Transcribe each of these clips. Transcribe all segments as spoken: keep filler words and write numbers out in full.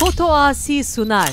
Foto Asi sunar.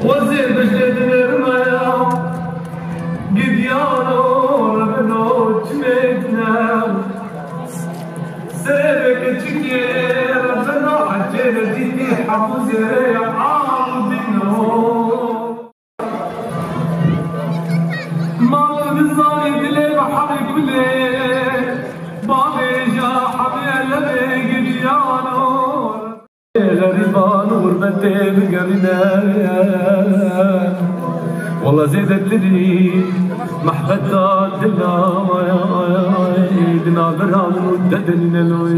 Wezê bijê dinêrime ya, gidyano rebino çimê dine. Serê keçikê rebino hecê redîtî hemû zêrê ya aw dino. Ma tu nizanî dilê bi hemî kulê, bavêja hemî elemê gidyano. Xerîban û xurbetê bigerîne. Wela zêdetirî mehbeta dila dina viran û dedinîne loy.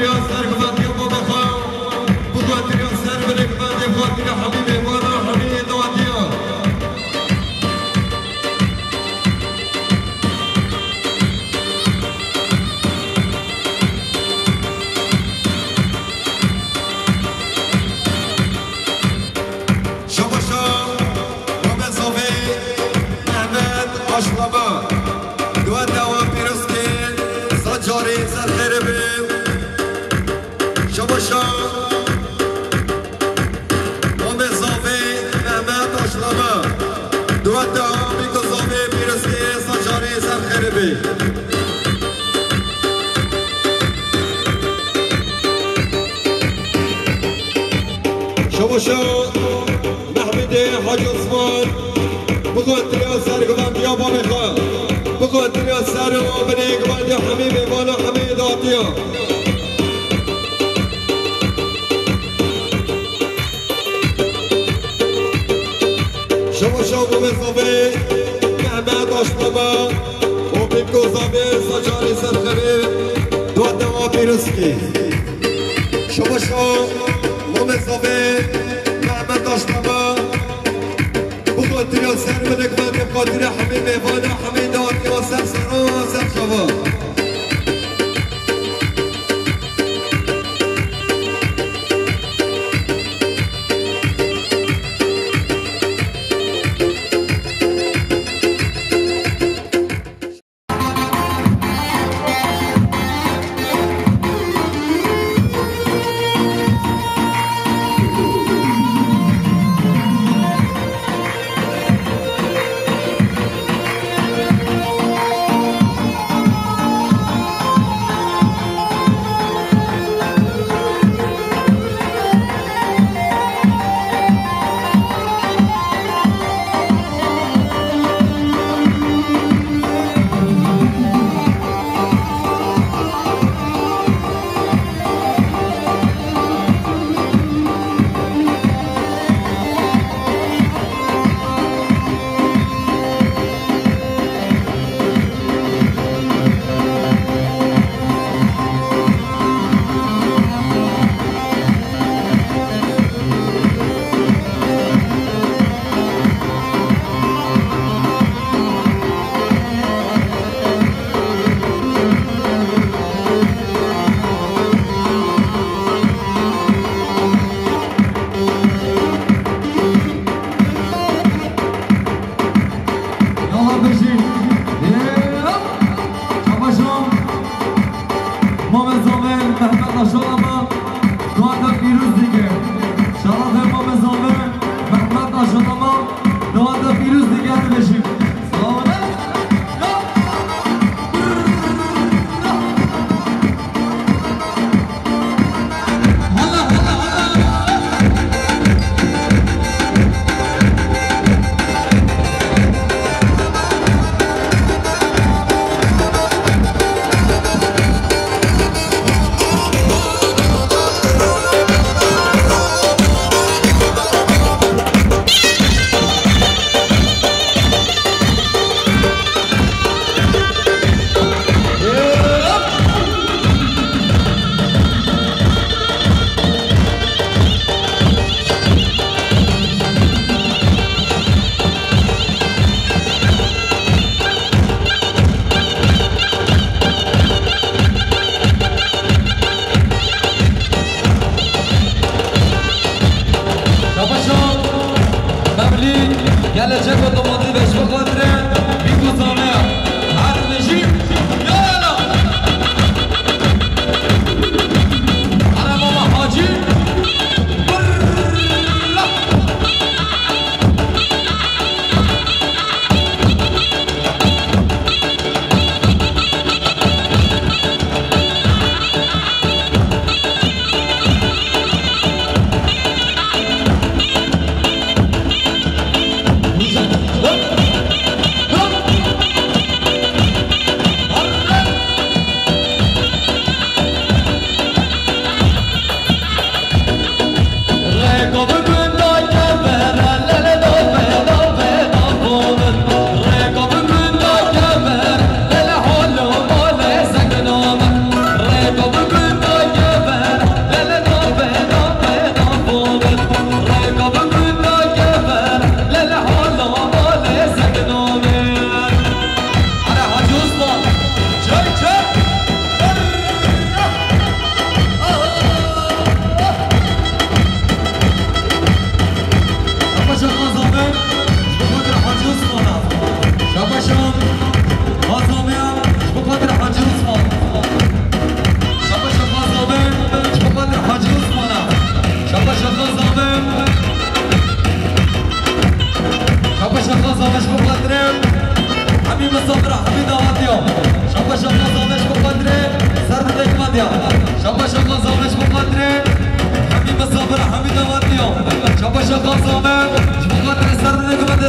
Ser guvandiya babê xwe, bi guvandiya ser binê guvandê xwe tine hemî mêvana, hemî dawetiya. Şabaşa, Mehmet Zafê, Mehmet Aşlama. Dueta wan pîroz ke, sed carî ser xêrê be. Şabaşa, Mehmet Zafê, Mehmet Aşlama. Dueta Bîko Zafê, pîroz ke, sed carî ser xêrê be. Şabaşa Mehmedê Hacı Osman, bi guvandiya ser guvandiya babê xwe, bi guvandiya ser û binê guvandiya hemî mêvana, hemî datiya. Şabaşa Mehmet Zafê, Mehmet Aşlama, û Bîko Zafê, sed carî ser xêrê, dueta wan pîroz ke. Şabaşa Mehmet Zafê, Mehmet Aşlama, bi xatira ser minik me, bi xatira hemî mêvana, hemî datiya ser sera, ser çava. Yalla bejî. Hop! Şabaşo. Mamê Zafê, Mehmet Aşlama, dueta pîroz dike. Şerefê Mamê Zafê, Mehmet Aşlama, dueta pîroz dike, hadi bejî. Sağ olun. Hop!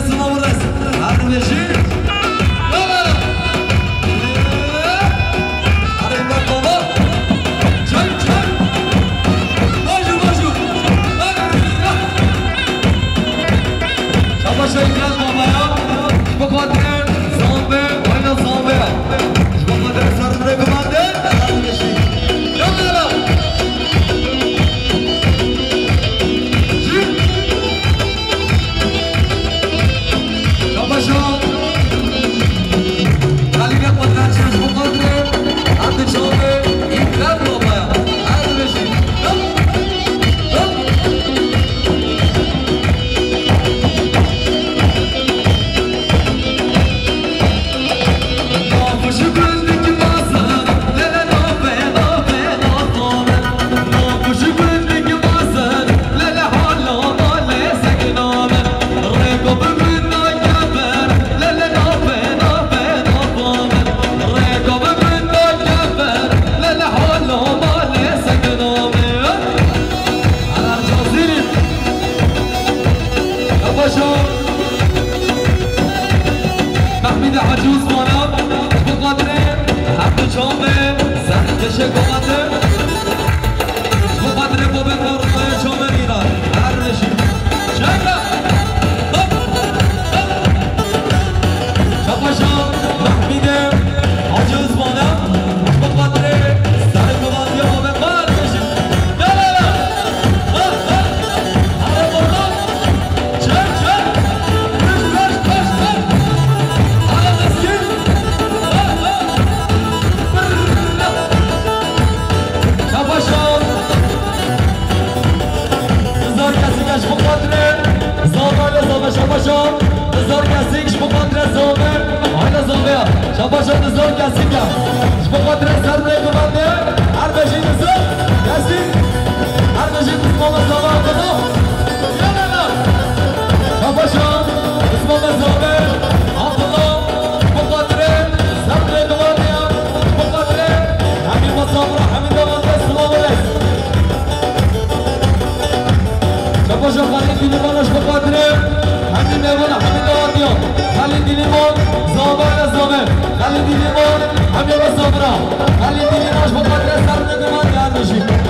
Silav û rêz. Her dimêjî. Yala. Erê me kova. Çay, çay. Bajû, bajû. Şabaşa Îkram Babaya. Ji bo xatirê Zambê, ayna Zambê. Ji bo xatirê ser rê gumandê. Her dimêjî. Yala. Şabaşa. Xalîde Qudret çeş bi Qudret. Hadi çavê. Îkram Babaya. Her dimêjî. Hop, hop. Şabaşa Mehmîdê Hacî Osmana, ji bo xatirê her du çavê serkeşê Gobatê, ji bo xatirê babê xwe rûnayê çavê nîna, her dijî. Çeka! Hop! Hop! Şabaşa Mehmîdê Hacî Osmana, ji bo xatirê serê Gobatê babê xwe her dijî. Ya la la! Ha, ha! Hadi bakalım! Çek, çek! Koş, koş, koş, koş! Hala dizgin! Ha, ha! Fırla! Şabaşa! Nizar kesik eş bu kadre. Zaba ile zaba şabaşa. Nizar kesik eş bu kadre zabe. Aynen zabe ya. Şabaşa nizar kesik ya. Ji bo xatirê ser rê bibende, her beşî nizam, kesî, her beşî dizmama zava Abdullah. Şabaşa, dizmama zava Abdullah, ji bo xatirê ser rê bibende, ji bo xatirê hemî mesafira, hemî devande, silav û rêz. Şabaşa Xalîd Dîlîmana ji bo xatirê hemî mêvana, hemî dawatiyan. Xalîd Dîlîman, zava ya zave. Xalîd Dîlîman, hemî mesafira. Xalîd Dîlîman ji bo xatirê ser rê bibende, her beşî.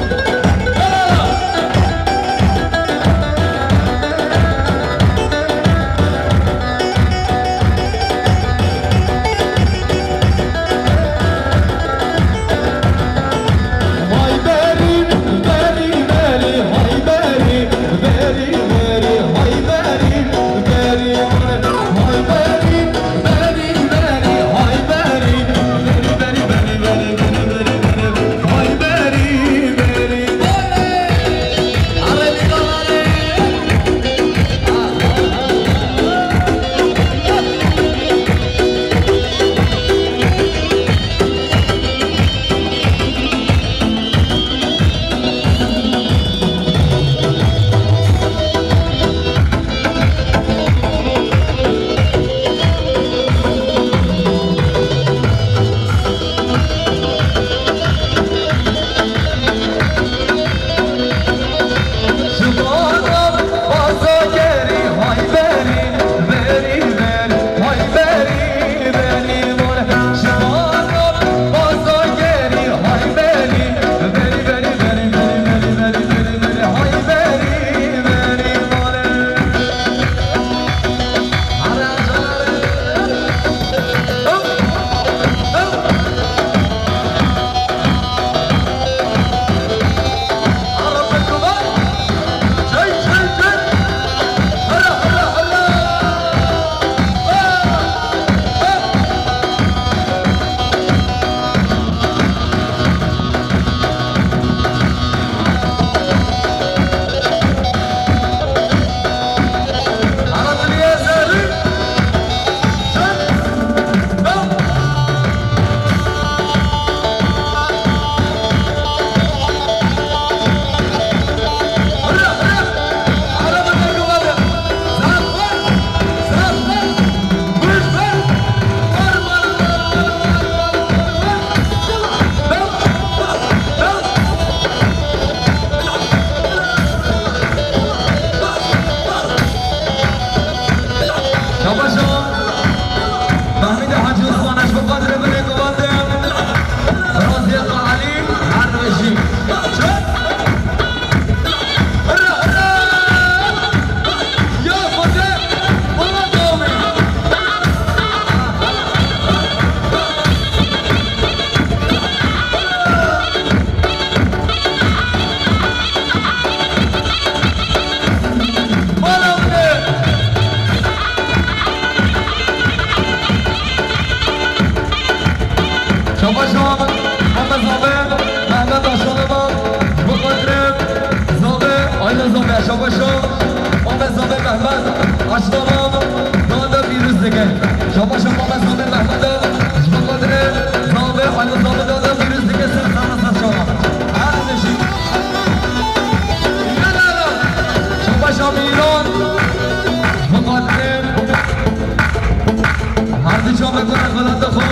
Çavê ku rexwelata xwe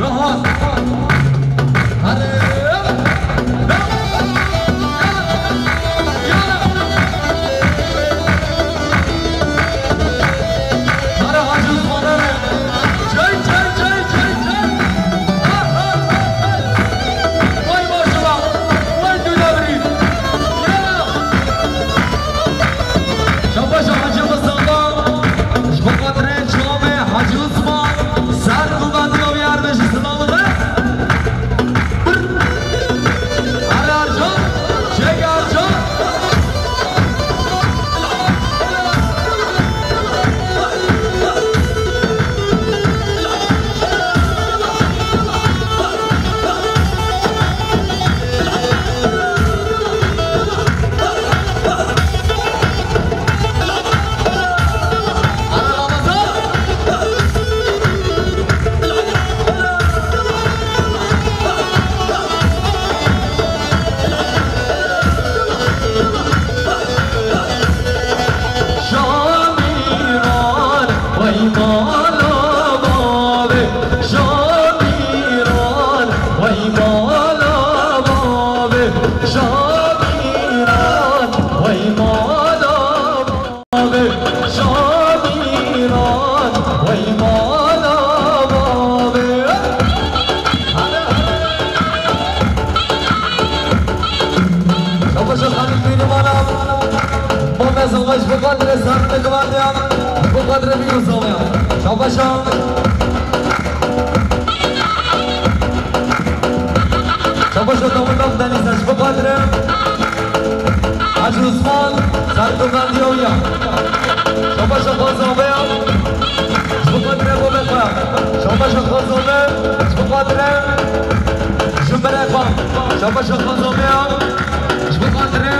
rahat. Hadi. Hadi Hacı Osman'a. Çay, çay, çay, çay, çay. Ha, ha, ha, ha. Vay maşallah. Vay Dünevri. Ya. Şabaş Hacı Mustafa. Ji bo xatirê çavê Hacı Osman. Ser ku bendî bavî her beşî silav be. Ercan, çek Ercan. Şamîran, wey mala bavê. Şamîran, wey mala bavê. Şamîran, wey mala bavê. Şamîran, wey mala bavê. Şabaşa Xalid Pîrî mala. Mame Zalma ji bo xatirê Sermine Givandiya. Ji bo xatirê Mîro Zalma. Şabaşa. Şabaşa Dawid Akdenîz ji bo xatirê Hacî Osman, Sermine Givandiya. Şabaşa Xwazavê. Ji bo xatirê babê xwe. Şabaşa Xwazavê. Ji bo xatirê Ji ber xwe. Şabaşa Xwazavê ya. Ji bo xatirê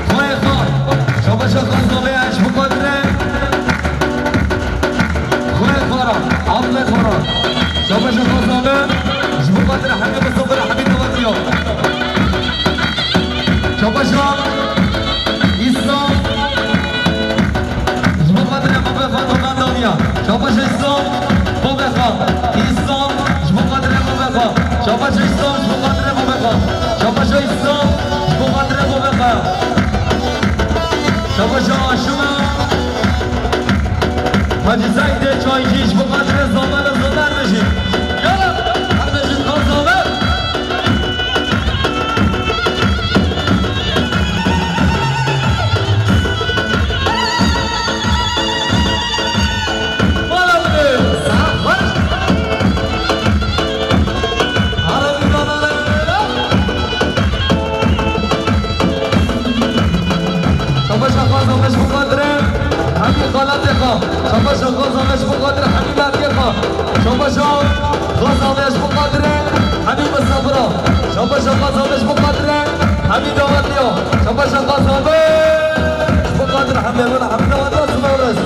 xweyê xwe. Şabaşa Xwazavê ya. Ji bo xatirê xweyê xwe ra. Abdê xwe ra. Şabaşa Xwazavê. Ji bo xatirê hemî Mistefayê, hemî dawetiya. Şabaşa Îslam. Ji bo xatirê babê xwe Tokan Daniya. Şabaşa Îslam, babê xwe. Îslam, ji bo xatirê babê xwe. Şabaşa Îslam, ji bo xatirê babê xwe. Şabaşa Îslam, ji bo xatirê babê xwe. Şabaşa Aşime. Hacî Seydê Çaycî, ji bo xatirê Zamer û Zamer bijî. Yala, her bijî Zamer. Şabaşa Xwazavê ji bo xatirê hemî xalatê xwe. Şabaşa Xwazavê ji bo xatirê hemî latiyê xwe. Şabaşa Xwazavê ji bo xatirê hemî misafira. Şabaşa Xwazavê ji bo xatirê hemî dawetiya. Şabaşa Xwazavê ji bo xatirê hemî, hemî dawetiya, sibe û rêz.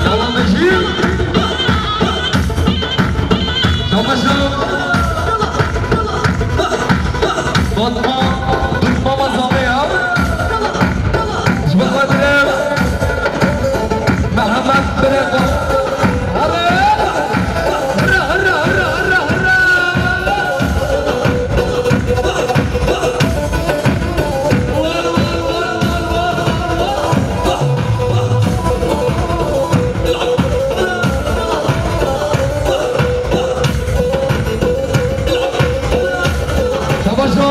Yala bejî. Şabaşa. Fatma, Fatma Mazame ya. Ji bo xatirê Mehmet Bireko. Hadi. Hurra, hurra, hurra, hurra, hurra. Şabaşo.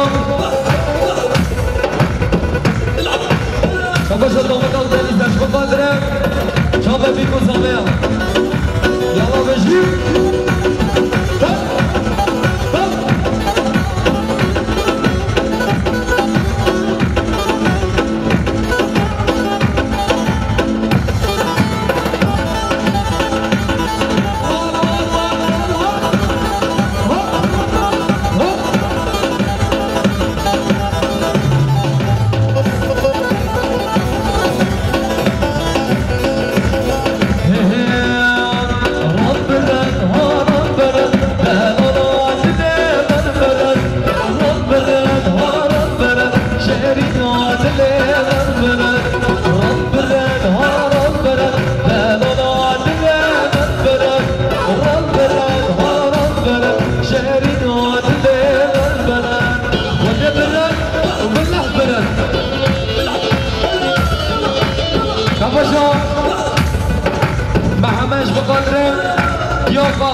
Yapa,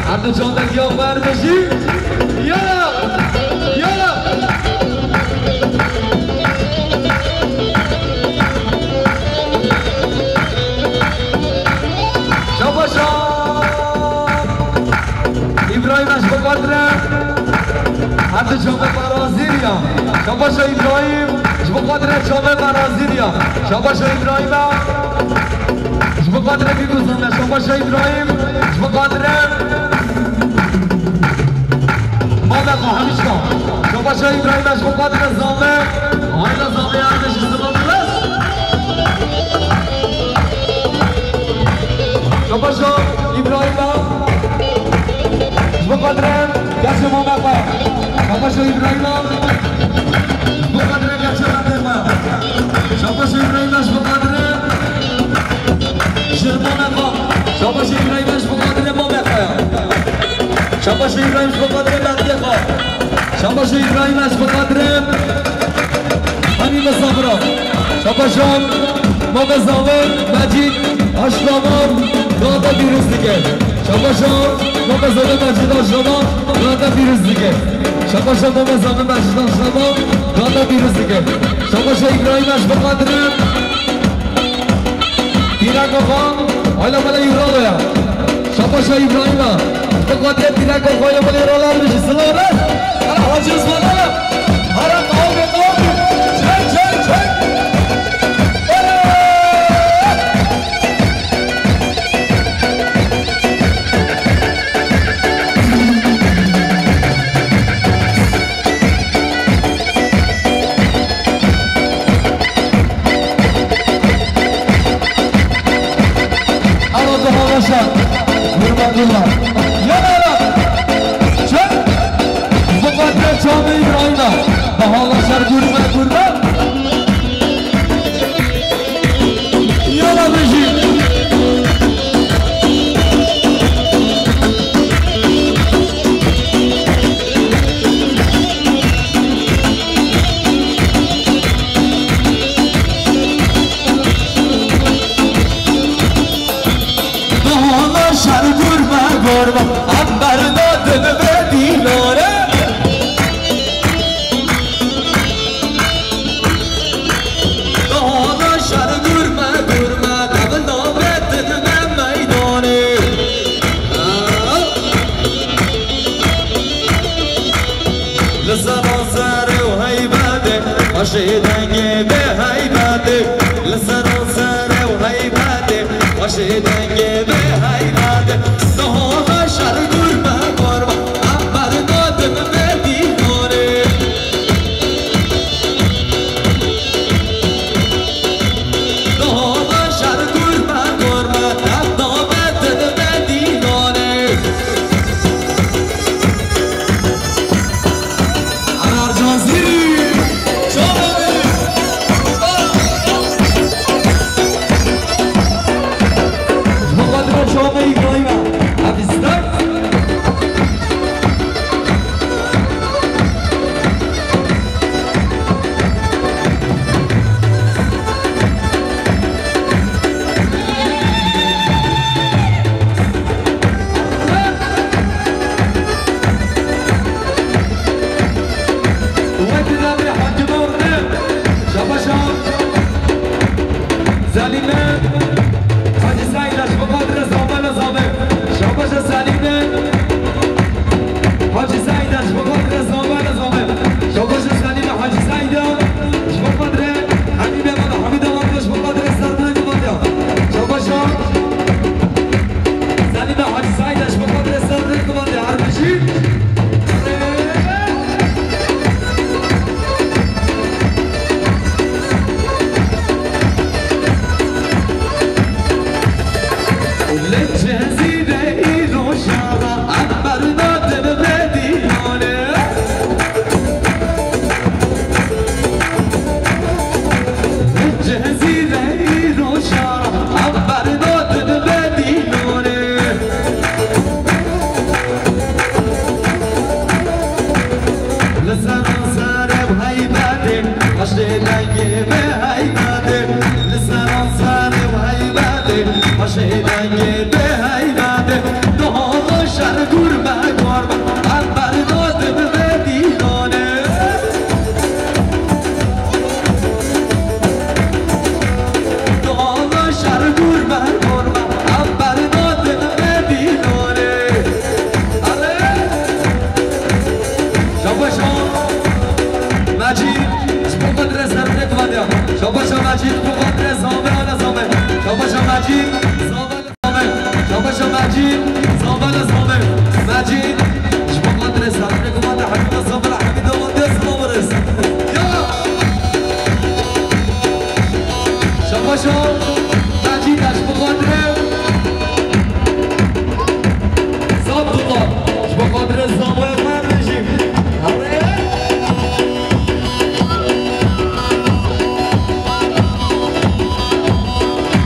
her du çanda yapa, her beşî. Yala! Yala! Şabaşa! Îbrahîm, ez ji bo xatirê her du çanda parazî ya. Şabaşa Îbrahîm, ji bo xatirê çanda parazî ya. Şabaşa Îbrahîm. Ji bo xatirê Bîkû Zame, Şabaşa Îbrahîm, ji bo xatirê Mame xwe hemîşka. Şabaşa Îbrahîm, ji bo xatirê Zame, Ayda Zame, Ardeşî Zame, Şabaşa Îbrahîm, ji bo xatirê Gerçê Mame xwe. Şabaşa Îbrahîm, ji bo xatirê Gerçê Mame xwe. Şabaşa Îbrahîm, ji bo xatirê Şirvanê xwe. Şabaşê Îbrahîm ji bo xatirê mamê xwe ya. Şabaşê Îbrahîm ji bo xatirê mendiyê xwe. Şabaşê Îbrahîm ji bo xatirê Hemî Misafira. Şabaşa Mame Zame Mecîd Aşlama gade pîroz dike. Şabaşa Mame Zame Mecîd Aşlama gade pîroz dike. Şabaşa Mame Zame Mecîd Aşlama gade pîroz dike. Şabaşa Îbrahîm ji bo xatirê Pîreka xwe, hayla mala Îralo ya. Şabaşa Îbrahîm e. Bi xatirê pîreka xwe, hayla mala Îralo, her bijî silav be. Hera Hacî Osman, hera. Hera qawmê, qawmê. Çek, çek, çek. Oley! Ara daha başa. Gurme, gurme. Yana, yana. Çek. Bu kadar çağda İbrahim'e. Daha başa, gurme, gurme. Yana bijî. Dahana şer gurme gurme, em berda din vê dîlore. Dahana şer gurme gurme, devil navê din me meydanê. Li seranserê û heybetê, xweşê dengê bê heybetê. Li seranserê û heybetê, xweşê dengê bê heybetê. Niha şer gurme gurme, em bernadin vê dîlanê. Niha şer gurme gurme, em nabetin vê dîlanê. Ercan Zîrî, çavê min. Ji bo xatirê çavê Îbrahîm e. Ev îstek. Wekî Rabê Hacî Mewlidê, Şabaşa Selîme Hacî Seîd, ji bo xatirê Zame Nizamê. Şabaşa Selîme Hacî Seîd, ji bo xatirê Zame Nizamê. Şabaşa Selîme Hacî Seîd, ji bo xatirê Hemîdê Mala Hemîdê Mala, ji bo xatirê Serdinê Divandiya. Şabaşa Selîme Hacî Seîd, ji bo xatirê Serdinê Divandiya. Her bijî. Li Cezîrê îro şara em bernadin vê dîlanê. Li Cezîrê îro şara em bernadin vê dîlanê. Li seranserê û heybetê, xweşê dengê bê heybetê. Li seranserê û heybetê, xweşê dengê bê heybetê. Mecîd, bi xatirê Zame, hele Zame. Şabaşa Mecîd, Zame, hele Zame. Şabaşa Mecîd, Zame, hele Zame. Mecîd, ji bo xatirê serê ku mate Hemîda Zame, hele Hemîda mate, silav biris. Ya! Şabaşa Mecîd, ji bo xatirê Abdullah, ji bo xatirê Zamoyê me bêjî.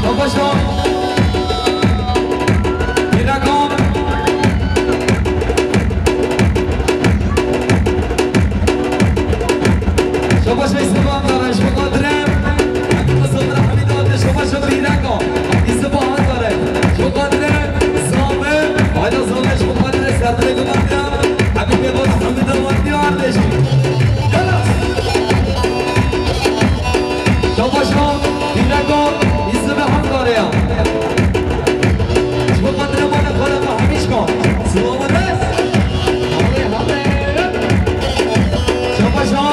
Şabaşa. Pîreka. Şabaşa Îslam Ankara, ji bo xatirê Hemîd Mesut Hemîd Ateş, şabaşa Pîreka. Îslam Ankara, ji bo xatirê Zame, hayla Zame, ji bo xatirê Serdinê Gumandiya, Hemîd Bêbaz, Hemîd Gumandiya, Erdêşî. Yala! Şabaşa Pîreka, Îslam Ankara ya. Ji bo xatirê mala xwe re Hemîşka. Silav û dest. Hale, hale. Şabaşa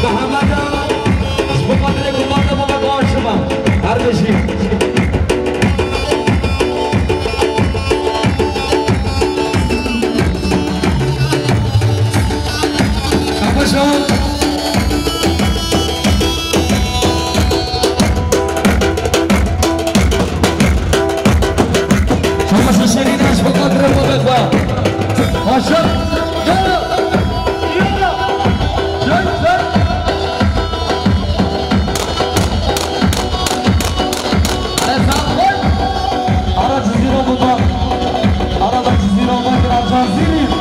Mehemeda, ji bo xatirê ku mate baba aşiba. Her bijî. Şabaşa. Şabaşa Şerîne, ji bo xatirê babê xwe. Haşim. Yala! Yala! Çek, çek! Ara Cizîran, ara Cizîran, ara Cizîran, ara Cizîran.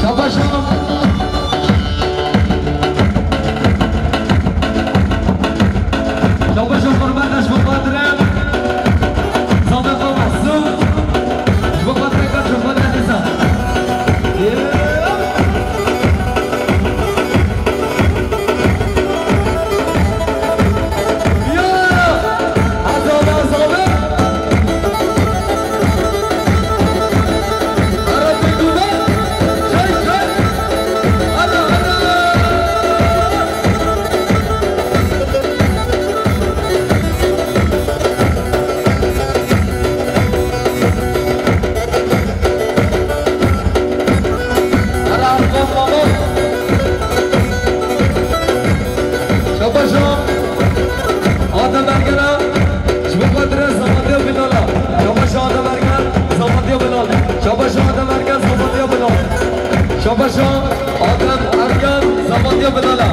Şabaşa. Şabaşa qurban, ez bi xatirê Sadiq Mehsûm, ji bo xatirê ka ji xwe derdisa. Ya! Azal, azal. Şabaşa Adem Ergena, ji bo xatirê Zamantiya Bilala. Şabaşa Adem Ergen, Zamantiya Bilal. Şabaşa Adem Ergen, Zamantiya Bilal. Şabaşa Adem Ergen, Zamantiya Bilala.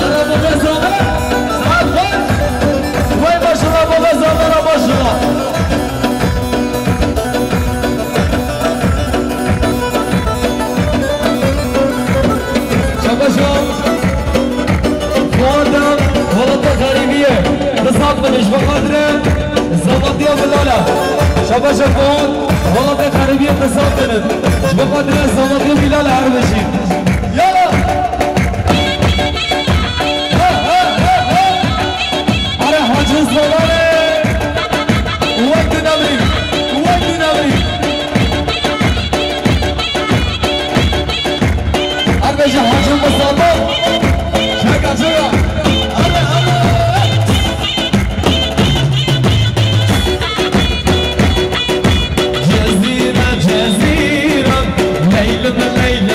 Ara baba Zame, saet kaç? Vay maşallah baba Zame, ara maşallah. Şabaşa Fuat, welata xerîbiyê, di sed bidin ji bo xatirê Zamantiya Bilala. Şabaşa Fuat, welata xerîbiyê, di sed bidin ji bo xatirê Zamantiya Bilala, her bijî. Yala! Are Hacı Zolane. Wek dînamîk. Wek dînamîk. Are bêje Hacı Mustafa. Çeka, çeka. Are, are. Cezîre, cezîre, leylim, leylim.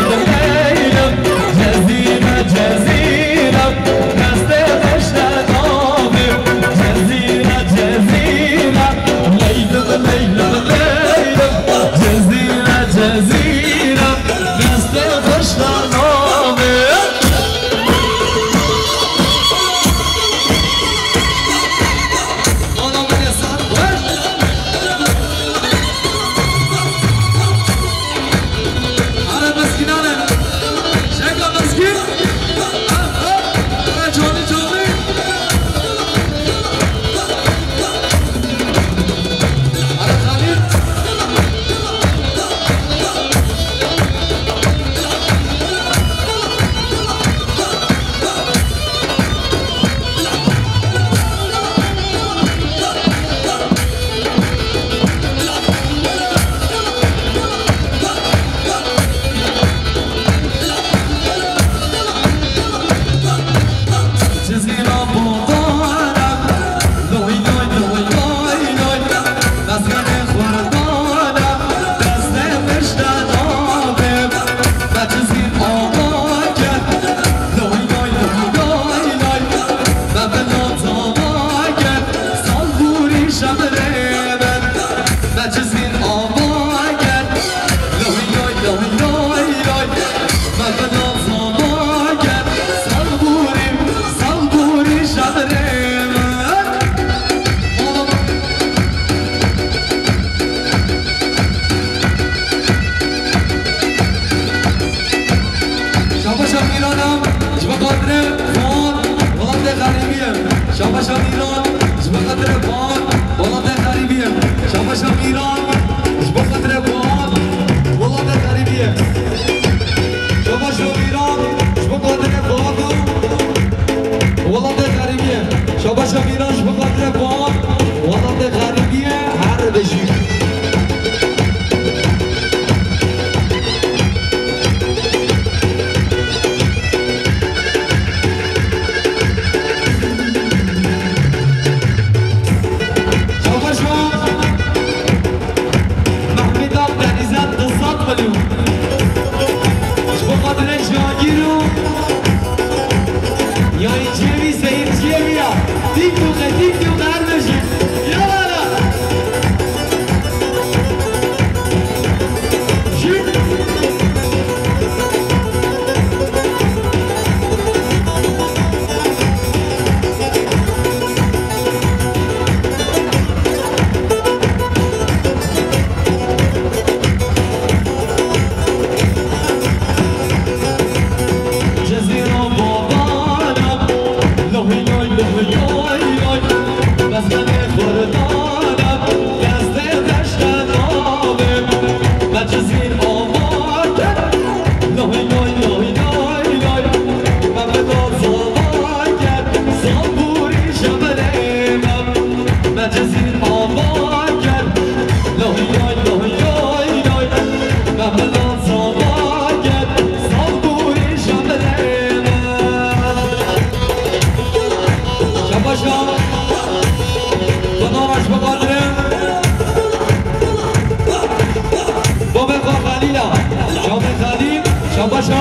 Şabaşa.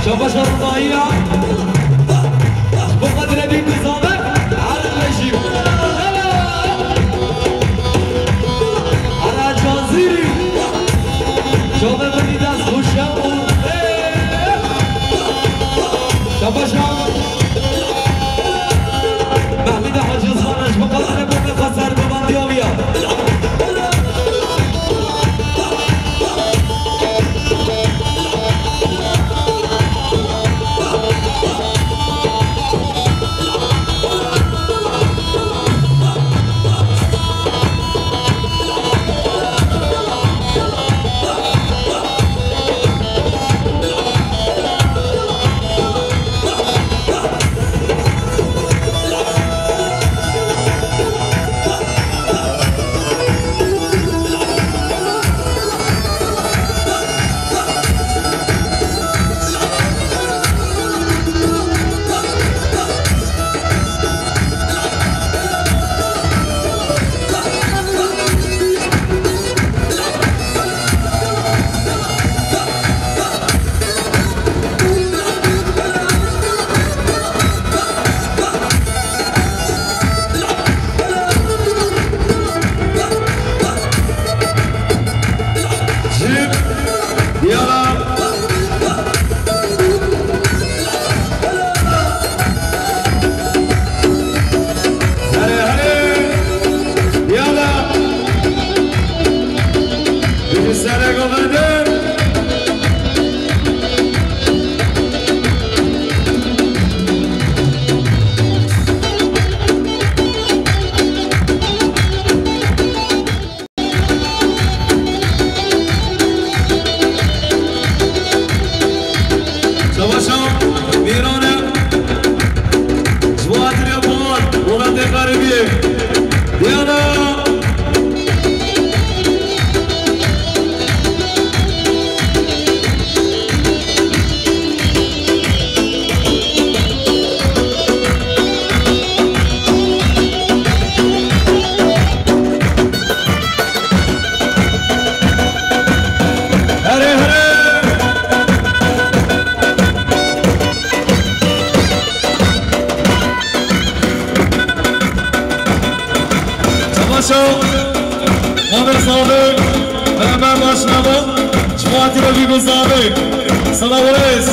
Şabaşa Rıdaiya. Bu kadre bir kızame. Arleşim. Ara Caziri. Şabe beni das huşa. Şabaşa. Mehmîda Hacî Zana ji bo qasirê bo me xeser bi bandiya wî ya. Jî diyara. Herê, herê. Diyara. Biri sere govende. Savaşa Mîran e. Ji bo hatiriya Bawar, welatê Xeribiyê. Diyana. Herê, herê! Çamaşo, Mamer Sadık, Mehmet Başlama, Çuvatî Rebi Guzami, Sana Wales.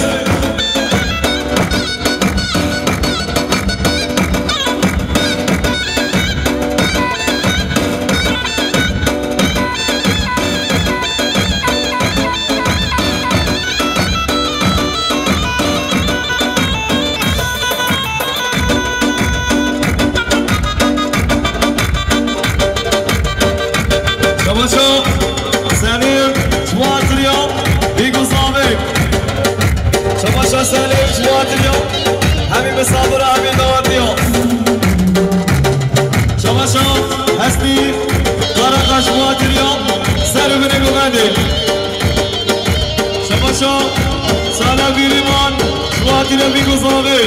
Çamaşo Selim, Çuvatiriya, Bîguzavê. Çamaşo Selim, Çuvatiriya, hemî misafira, hemî dawetiya. Çamaşo Hesnî, Karakaş, Çuvatiriya, ser û binê govendê. Çamaşo Sala Bîrîman, Çuvatiriya, Bîguzavê.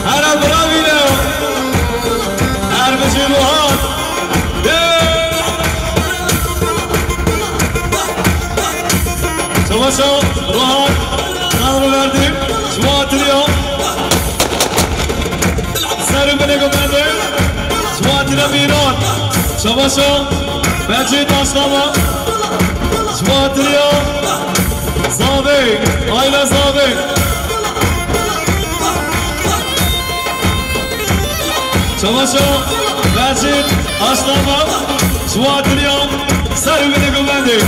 Hera biravîne. Her bijî Ruhan. Çamaşo Ruhan, navê verdî, Çuvatiriya. Ser û binê govendê, Çuvatiriya Mîran. Çamaşo Mecîd Aşlama, Çuvatiriya Zavê, Ayla Zavê. Çamaşo Mecîd Aşlama, Çuvatiriya, ser û binê govendê.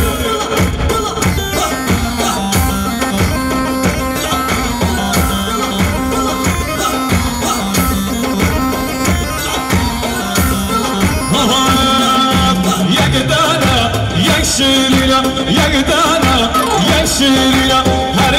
Yek dana, yek şirîna, yek dana, yek şirîna, her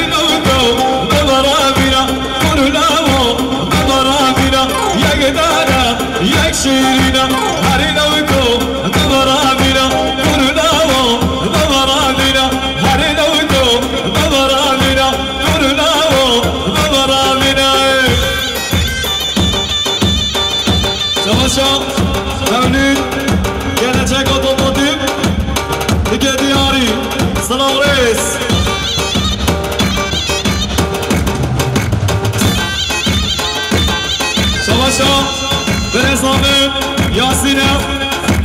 Sîne,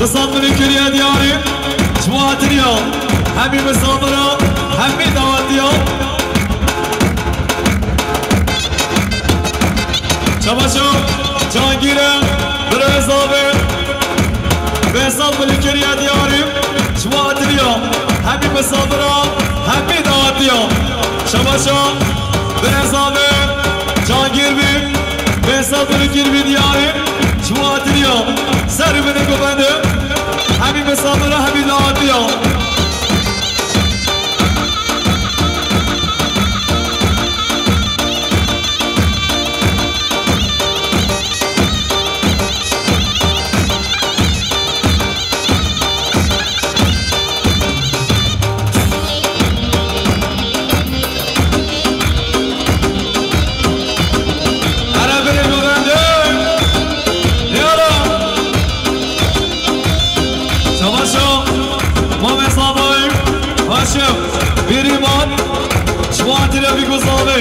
di sed milî kiriye diyarî, ji bo hatiriya hemî misafira, hemî dawetiya. Çabaşa Cangîre, birêza vê, pênc sed milî kiriye diyarî, ji bo hatiriya hemî misafira, hemî dawetiya. Çabaşa birêza vê, Cangîr bî, pênc sed milî kiriye diyarî. Ji bo hatiriya ser û binê govendê, hemî misafira, hemî dawetiya. Here binê govendê. Yala. Çabaşa Mamê Zavayê Haşim Bêrîman ji bo hatiriya vî gozavê.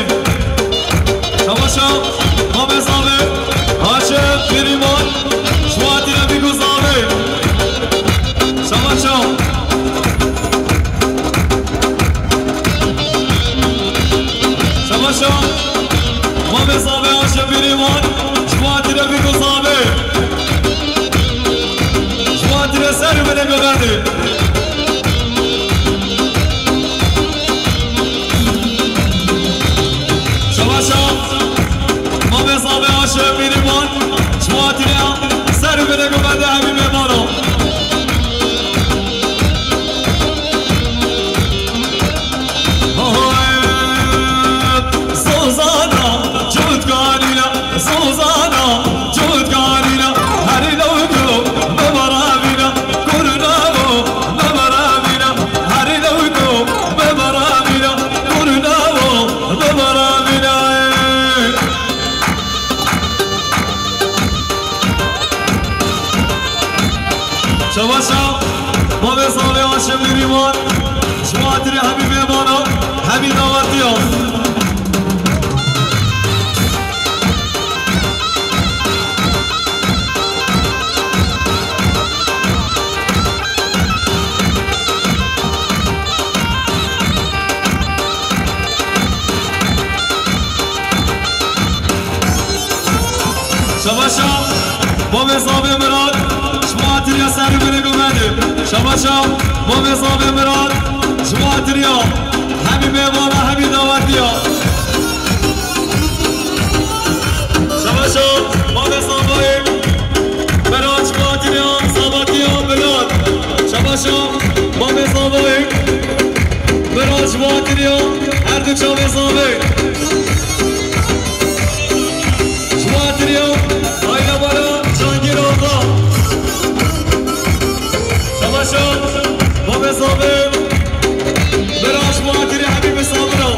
Çabaşa Mamê Zavê Haşim Bêrîman ji bo hatiriya vî gozavê. Çabaşa. Çabaşa Mamê Zavê Haşim Bêrîman ji bo hatiriya vî gozavê. Ji bo hatiriya ser û binê govendê. Çabaşa Mamê Zavê Haşim Bêrîman ji bo hatiriya ser û binê govendê hemî mêvanan. Zozana, cotkanîna, Zozana, cotkanîna, herî lewko, me beramîna, kurnawo, me beramîna, herî lewko, me beramîna, kurnawo, me beramîna. Çabaşa, Mamê Zavê Haşim Bêrîman, ji bo hatiriya hemî mêvanan, hemî dawetiyan. Şabaşa Mamê Zavê Mirad, ji bo hatiriya ser û binê govendê. Şabaşa Mamê Zavê Mirad, ji bo hatiriya hemî mêvana, hemî dawetiya. Şabaşa Mamê Zavê Mirad, ji bo hatiriya zavetiya Mirad. Şabaşa Mamê Zavê Mirad, ji bo hatiriya her du çavê Zavê. Ji bo hatiriya aîlebara Cangîr Axa. Şabaşa Mamê Zavê Mirad, ji bo hatiriya hemî misafiran.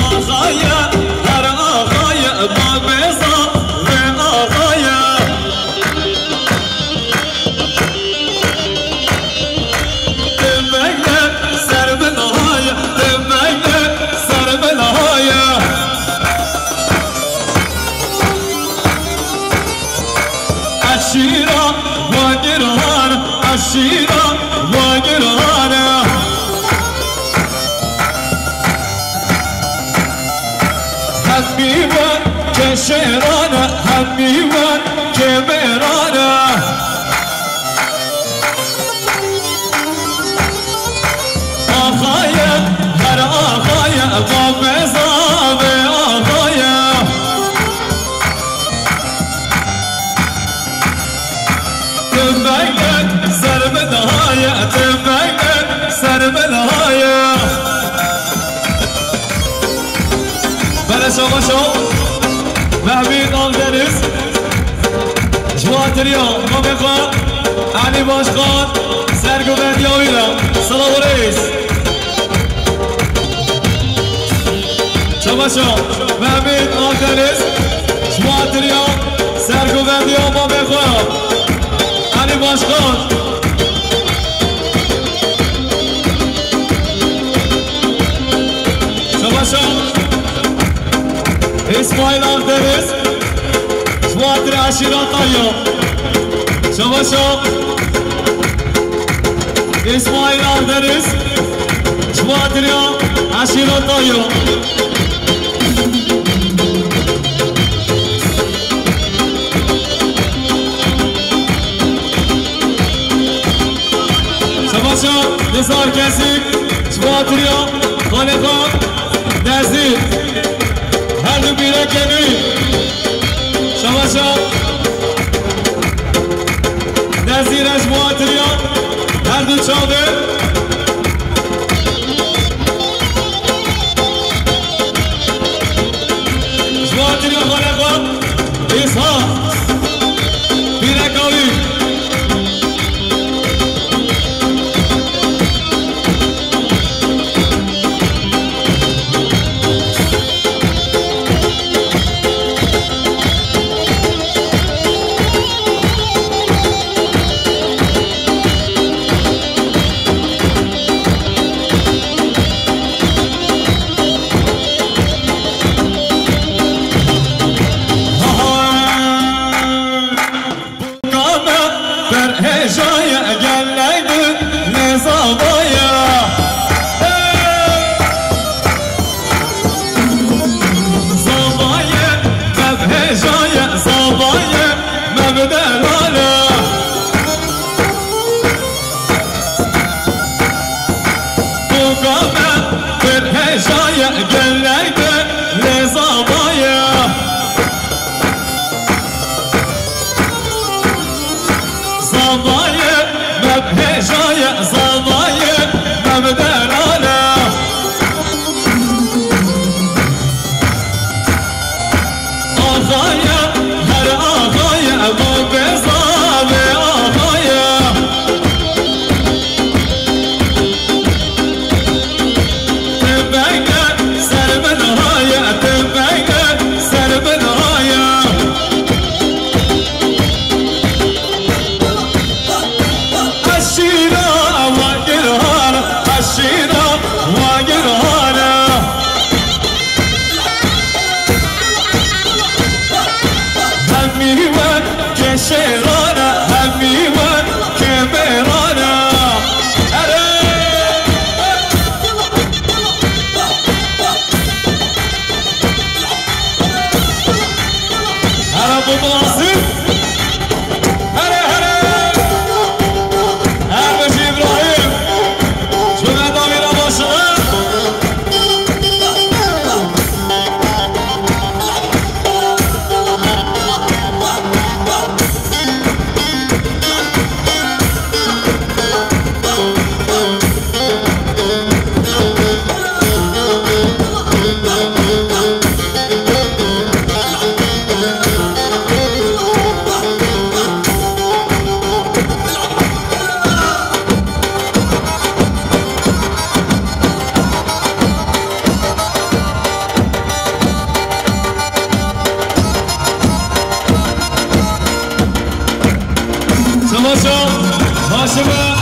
Axa ye, her axa ye, Mamê Zavê axa ye. Tembekle ser min haye, tembekle ser min haye. Eşîra Wagirhan, eşîra Wagirhan. Hemî wan keşêran e, hemî wan kêmêran e. Axayê, her axayê, Mamê Zavê axayê. Tembekle ser min haye, tembekle ser min haye. Bele şabaşa Mehmet Akdeniz, ji bo hatiriya mamê xwe Elî Başkan, sergovendiya wî re. Silav û rêz. Çabaşa Mehmet Akdeniz, ji bo hatiriya sergovendiya mamê xwe Elî Başkan. Îsmaîl Akdeniz, ji bo xatirê eşîreta yo. Şabaşo. Îsmaîl Akdeniz, ji bo xatirê eşîreta yo. Şabaşo, Nizar Kesik, ji bo xatirê xalê xwe. Nezîr, her du bîrekê nû. Şabaşa. Nezîr, ez ji bo xatirê her du çavê. Ji bo xatirê xalê xwe. Îshak. Bîreka wî. Kame berhêjaye geleydi lê zavaye. Zavaye, mevhêjaye, zavaye, mevdelale. Kame berhêjaye geleydi lê zavaye. Zavaye, mevhêjaye, zavaye, mevdelale. Axaye, her axaye, evo bê zavê axaye. Tebenge ser min haye, tebenge ser min haye. Eşîra wa girhana, eşîra wa girhana. Hemî we keşêrana, hemî we kêmêrana. Erê! Here bû nasîb. Here, here. Her bijî Îbrahîm. Ji me dawî re başixe. Çamaşo, başime.